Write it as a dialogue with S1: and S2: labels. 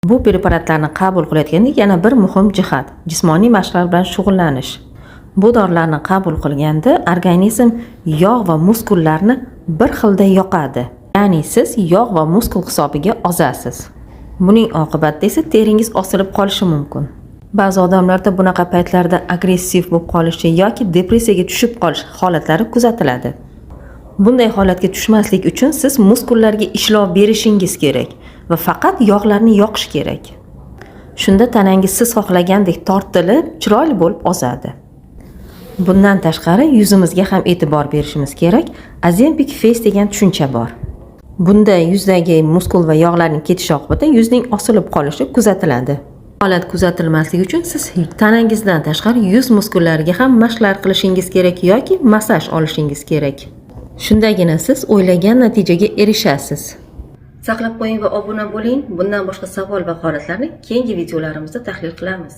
S1: Bu preparatlarni qabul qilayotganda yana bir muhim jihat – jismoniy mashqlar bilan shug'ullanish. Bu dorilarni qabul qilganda organizm yog' va muskullarni bir xilda yoqadi. Ya'ni siz yog' va muskul hisobiga ozasiz. Buning oqibatida esa teringiz osilib qolishi mumkin. Ba'zi odamlarda bunaqa paytlarda agressiv bo'lib qolishi yoki depressiyaga tushib qolish holatlari kuzatiladi. Bunday holatga tushmaslik uchun siz muskullarga ishlov berishingiz kerak va faqat yog'larni yoqish kerak. Shunda tanangiz siz xohlagandek tortilib, chiroyli bo'lib ozadi. Bundan tashqari, yuzimizga ham e'tibor berishimiz kerak. Ozempic face degan tushuncha bor. Bunda yuzdagi muskul va yog'larning ketishi oqibatida yuzning osilib qolishi kuzatiladi. Holat kuzatilmasligi uchun siz tanangizdan tashqari yuz muskullariga ham mashqlar qilishingiz kerak yoki massaj olishingiz kerak. Shundagina siz o'ylagan natijaga erishasiz. Saqlab qo'ying va obuna bo'ling. Bundan boshqa savol va holatlarni keyingi videolarimizda tahlil qilamiz.